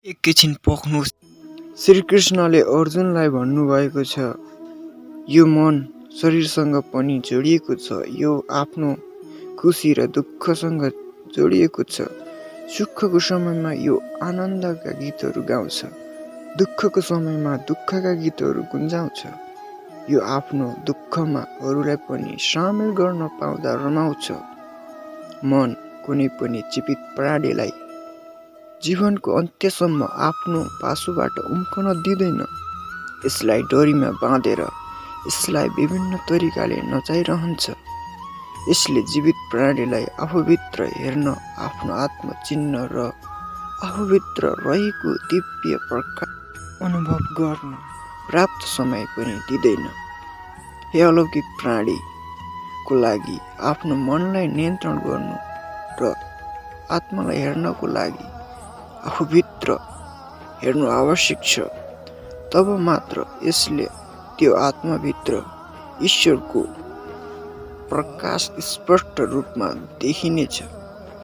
एकैछिन पोख्नुहोस्। श्रीकृष्णले अर्जुनलाई भन्नुभएको छ, यो मन शरीरसँग पनि जोडिएको छ। यो आफ्नो खुसी र दुःखसँग जोडिएको छ। सुखको समयमा यो आनन्दका गीतहरू गाउँछ, दुःखको समयमा दुःखका गीतहरू गुन्जाउँछ। यो आफ्नो दुःखमा अरूलाई पनि सामेल गर्न पाउँदा रमाउँछ। मन कुनै पनि जीवित प्राणीलाई जीवनको अन्त्यसम्म आफ्नो पासोबाट उम्कन दिँदैन। यसलाई डोरीमा बाँधेर यसलाई विभिन्न तरिकाले नचाइरहन्छ। यसले जीवित प्राणीलाई आफूभित्र हेर्न, आफ्नो आत्मचिन्ह र आफूभित्र रहेको दिव्य प्रकाश अनुभव गर्न प्राप्त समय पनि दिँदैन। हे अलौकिक प्राणीको लागि आफ्नो मनलाई नियन्त्रण गर्नु र आत्मालाई हेर्नको लागि आफूभित्र हेर्नु आवश्यक छ। तब मात्र यसले त्यो आत्माभित्र ईश्वरको प्रकाश स्पष्ट रूपमा देखिनेछ।